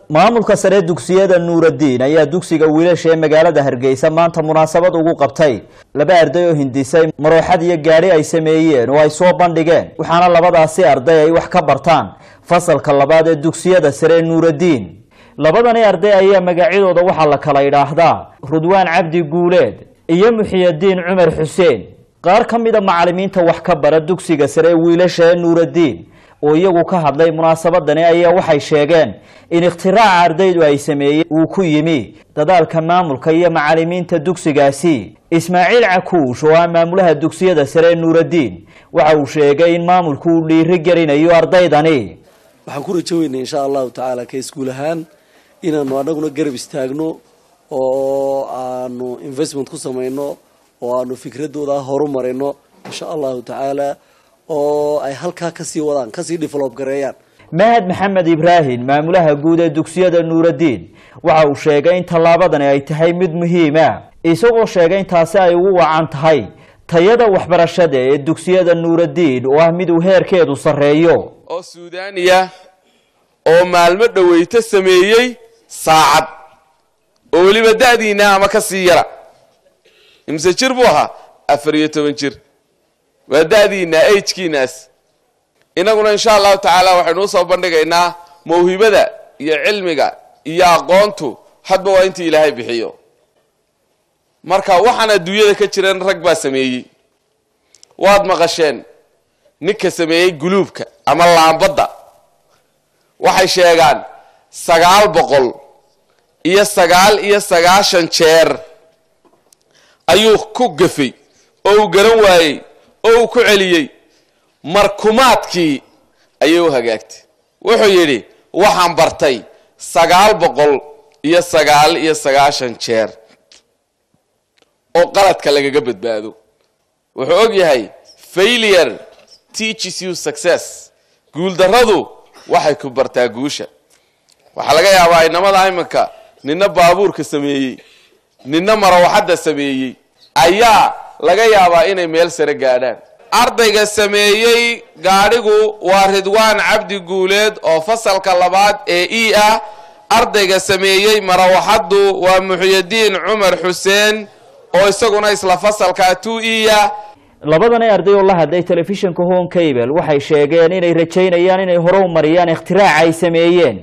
Maamulka sare dugsiyada Nuuraddiin ayaa dugsiga wiilasha ee magaalada Hargeysa maanta munaasabad ugu qabtay laba arday oo hindisay marooxad iyo gaadhi ay sameeyeen oo ay soo bandhigeen, waxaana labadaasi arday ay wax ka bartaan fasalka labaad ee dugsiyada sare ee Nuuraddiin. Labadani arday ayaa magacyadooda waxaa la kala idhaahdaa Rudwaan Cabdi Guuleed iyo Muxiyadiin Cumar Xuseen. Qaar ka mida macalimiinta wax ka bara dugsiga sare ee wiilasha ee Nuuraddiin oo iyagu ka hadlay munaasabadani ayaa waxay sheegeen in ikhtiraaca ardaydu ay sameeyeen uu ku yimi dadaalka maamulka iyo macalimiinta dugsigaasi. Ismaaciil Cakuush oo ah maamulaha dugsiyada sare ee Nuuraddiin waxa uu sheegay in maamulku uu dhiiri gelinayo ardaydani. Waxaan ku rajo weynay, insha Allahu tacaala, ka iskuul ahaan inaanu annaguna garab istaagno oo aanu investment ku samayno oo aanu fikradooda horumarino, insha Allahu tacaala, oo ay halkaa kasii wadaan, kasii develop gareeyaan. Mahad Maxamed Ibraahim, maamulaha guud ee dugsiyada Nuuraddiin, waxa uu sheegay in tallaabadani ay tahay mid muhiima, isagoo sheegay in taasi ay ugu wacan tahay tayada waxbarashada ee dugsiyada Nuuraddiin oo ah mid uu heerkeedu sarreeyo. Oo Suudaaniya oo maalmo dhoweyto sameeyey saacad oo weliba da'diina ama ka sii yara. Imse jir buu ahaa? 14 jir. Waa da'diina, agkiinaas. Innaguna, insha Allahu tacaala, waxaynu usoo bandhigaynaa mawhibada iyo cilmiga iyo aqoontu hadba waa intii Ilaahay bixiyo. Marka waxaan adduunyada ka jiran rag baa sameeyey. Waad maqasheen ninka sameeyey guluubka ama laambadda. Waxay sheegaan 999 jeer ayuu ku gafay oo uu garan waayey oo uu ku celiyey, markumaadkii ayay u hagaagtay. Wuxuu yidhi: "Waxaan bartay 999 jeer oo qaladka lagaga badbaado." Wuxuu og yahay failure teaches you success, guuldarradu waxay ku bartaa guusha. Waxaa laga yaabaa inamada iminka nina baabuurka sameeyey, nina marawaxadda sameeyey ayaa laga yaabaa inay meel sare gaadhaan. Ardayga sameeyey gaadhigu waa Ridwaan Cabdi Guuleed oo fasalka labaad ee e ah. Ardayga sameeyey marawaxaddu waa Muxyadiin Cumar Xuseen oo isaguna isla fasalka 2 e ah. Labadani arday oo la hadlay telefishinka Horn Cable waxay sheegeen inay rajaynayaan inay hore u mariyaan ikhtiraaca ay sameeyeen.